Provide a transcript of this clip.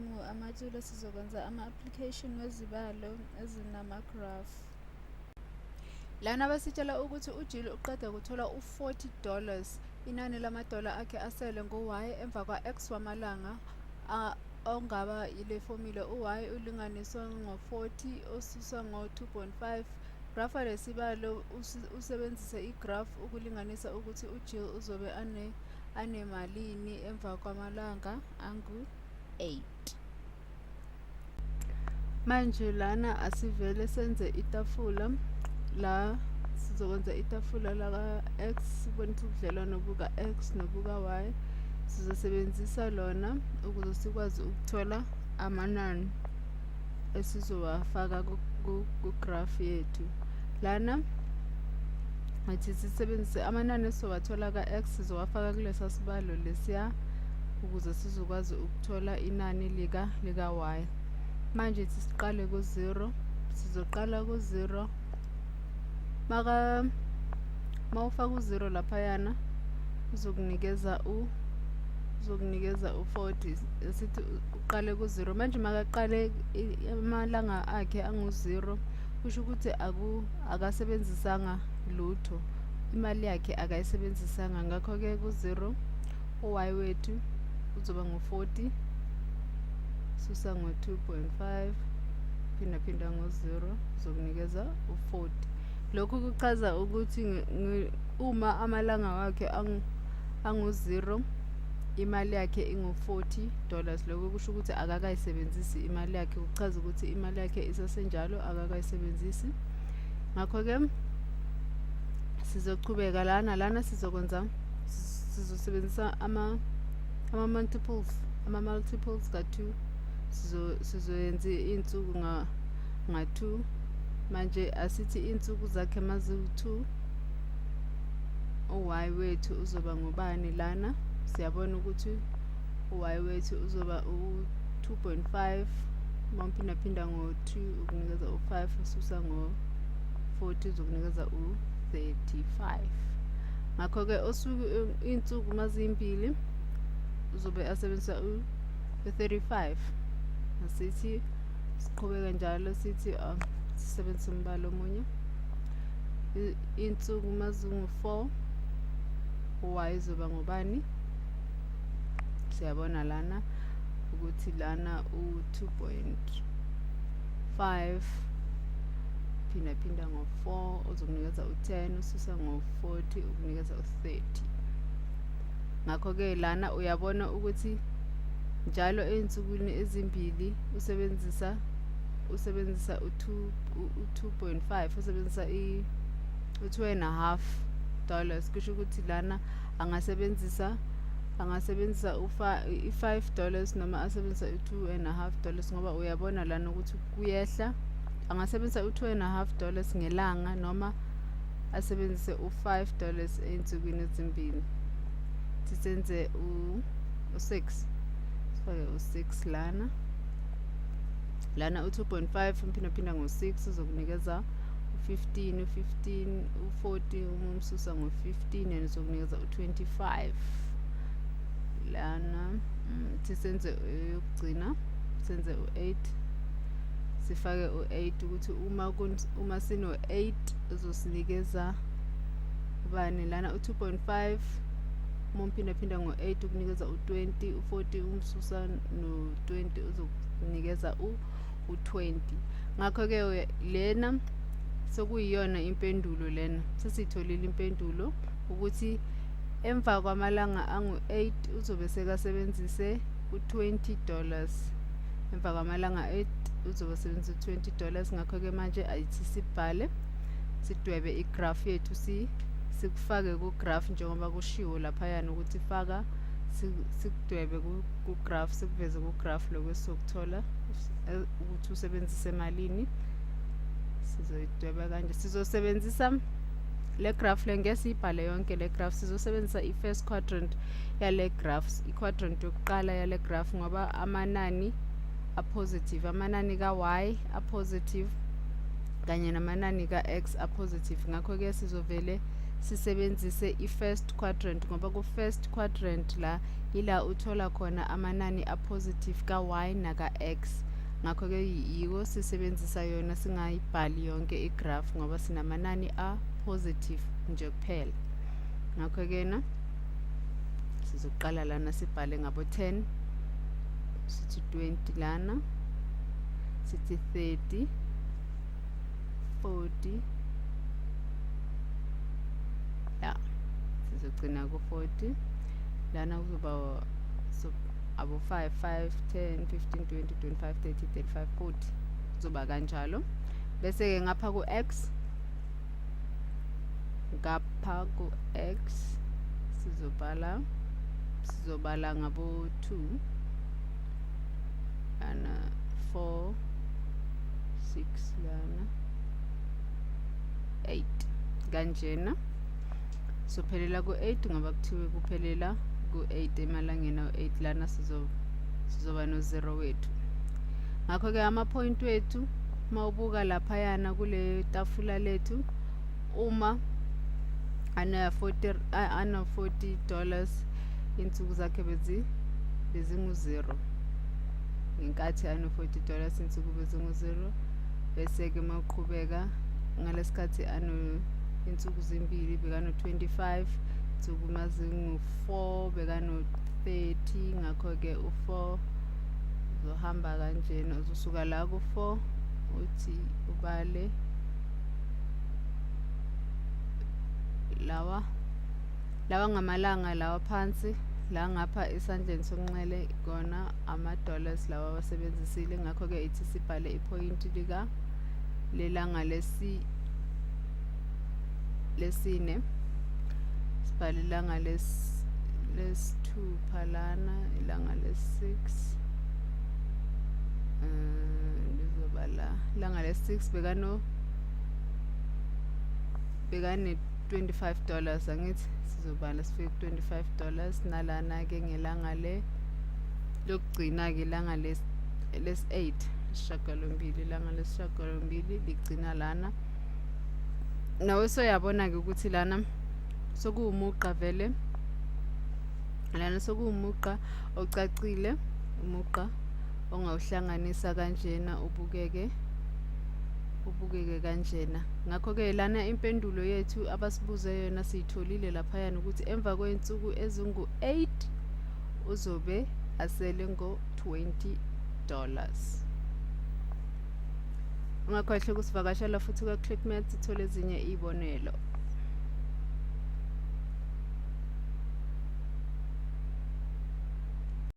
Nami ngu-Amathula. Sizokwenza ama-application wezibalo ezinama-graph. Lana basitshela ukuthi uJill uqeda kuthola u-$40. Inani lamadola akhe asele ngu-Y emva kwa-X wamalanga ongaba yile fomula u-Y ulinganiswa ngo-40 osuswa ngo-2.5. Grafa lesibalo usebenzise igraph ukulinganisa ukuthi uJill uzobe anemalini emva kwamalanga angu-8. Manje lana asivele senze itafula. La sizokwenza itafula laka-X, sibonise ubudlelwano buka-X nobuka-Y. Sizosebenzisa lona ukuze sikwazi ukuthola amanani esizowafaka ku-graph yethu. Lana athi sisebenzise amanani esizowathola ka-X, sizowafaka kulesa sibalo lesiya ukuze sizokwazi ukuthola inani lika-Y. Manje siqale ku-0, sizoqala ku-0. Maka mawufaka u-0 laphayana uzokunikeza u-40. Sithi uqale ku-0. Manje makaqale amalanga akhe angu-0, kusho ukuthi akasebenzisanga lutho, imali yakhe akayisebenzisanga. Ngakho-ke ku-0 u-Y wethu uzoba ngu-40 susa ngo-2.5 phinda phinda ngo-0, uzokunikeza u-40. Lokhu kuchaza ukuthi uma amalanga wakhe angu-0, imali yakhe ingu-$40. Lokho kusho ukuthi akakayisebenzisi imali yakhe, kuchaza ukuthi imali yakhe isasenjalo, akakayisebenzisi. Ngakho-ke sizochubeka lana sizokwenza, sizosebenzisa ama-multiples ka-2. Sizoyenza iy'nsuku nga-2. Manje asithi iy'nsuku zakhe maziwu-2, u-Y wethu uzoba ngubani? Lana siyabona ukuthi u-Y wethu uzoba u-2.5, uma uphindaphinda ngo-2 ukunikeza u-5, ususa ngo-40 uzokunikeza u-35. Ngakho-ke osuku iy'nsuku mazimbili uzobe asebenzisa u-35. Asithi siqhubeke njalo, sithi sisebenzise umbala omunye. Iy'nsuku mazingu-4, u-Y izoba ngubani? Siyabona lana ukuthi lana u-2.5 phinda phinda ngo-4 uzokunikeza u-10, ususa ngo-40 ukunikeza u-30. Ngakho-ke lana uyabona ukuthi njalo ey'nsukwini ezimbili usebenzisa u-2.5, usebenzisa u-$2.5. Kusho ukuthi lana angasebenzisa i-$5 noma asebenzisa i-$2.5, ngoba uyabona lana ukuthi kuyehla. Angasebenzisa u-$2.5 ngelanga noma asebenzise u-$5 ey'nsukwini ezimbili. Sisenze u-6, sifake u-6 lana. Lana u-2.5 uphindaphinda ngo-6 uzokunikeza u-15, u-15, u-40 uma umsusa ngo-15 and uzokunikeza u-25. Lana senze eyokugcina, senze u-8, sifake u-8 ukuthi uma sino-8 uzosinikeza ubani? Lana u-2.5 uma uphindaphinda ngo-8 ukunikeza u-20, u-40 umsusa no-20 uzokunikeza u-20. Ngakho-ke lena sekuyiyona impendulo. Lena sesiyitholile impendulo ukuthi emva kwamalanga angu-8 uzobe sekasebenzise u-$20. Emva kwamalanga 8 uzobe sebenzisa u-$20. Ngakho-ke manje ayithi sibhale, sidwebe igraph yethu, sikufake ku-graph njengoba kushiwo laphayana ukuthi faka, sikudwebe ku-graph, sikuveze ku-graph lokhu esizokuthola ukuthi usebenzise malini. Sizoyidweba kanje. Sizosebenzisa le graph le, ngeke siyibhale yonke le graph. Sizosebenzisa i-first quadrant yale graph, i-quadrant yokuqala yale graph, ngoba amanani a-positive, amanani ka-Y a-positive kanye namanani ka-X a-positive. Ngakho-ke sizovele Sisebenzise i-first quadrant ngoba ku-first quadrant la ila uthola khona amanani a-positive ka-y naka-x. Ngakho-ke yiko sisebenzisa yona, singayibhali yonke i-graph ngoba sinamanani a-positive nje kuphela. Ngakho-ke na sizoqala lana sibhale ngabo 10, sithi 20 lana, sithi 30, 40, ya, sizogcina ku-40 lana. Kuzoba so abo 5, 5, 10, 15, 20, 25, 30, 35, 40, kuzoba kanjalo. Bese-ke ngapha ku-x, ngapha ku-x sizobhala, sizobala ngabo 2 lana, 4, 6 lana, 8 kanjena. Sophelela ku-8 ngoba kuthiwe kuphelela ku-8 emalangeni awu-8. Lana sizoba no-0 wethu. Ngakho-ke ama-point wethu, uma ubuka laphayana kule tafula lethu, uma ana 40, ana $40, insuku zakhe bezingu-0. Ngenkathi ano $40, insuku bezingu-0. Bese-ke uma uqhubeka ngalesikhathi ano insuku zimbili, bekano 25. Insuku mazingu-4, bekano 30. Ngakho-ke u-4 uzohamba kanjena, uzosuka la ku-4, uthi ubale lawa, lawa ngamalanga lawa phansi la ngapha esandleni sokunxele, kona ama-dollars lawa awasebenzisile. Ngakho-ke ithi sibhale iphoyinti lika lelanga lesine, sibhale ilanga lesithupha lana, ilanga les-6 lizoba la. Ilanga les-6 bekane $25, angithi? Sizobala sifike ku-$25. Nalana-ke ngelanga le lokugcina-ke, ilanga les-8, isishiyagalombili, ilanga lesishiyagalombili ligcina lana. Nawe soyabona-ke ukuthi lana sekuwumugqa vele, lana sekuwumugqa ocacile, umugqa ongawuhlanganisa kanjena, ubukeke kanjena. Ngakho-ke lana impendulo yethu abasibuze yona siyitholile laphayana, ukuthi emva kwey'nsuku ezingu-8 uzobe asele ngo-$20. Ungakhohlwa ukusivakashela futhi kwa-Clickmat, sithole ezinye iy'bonelo.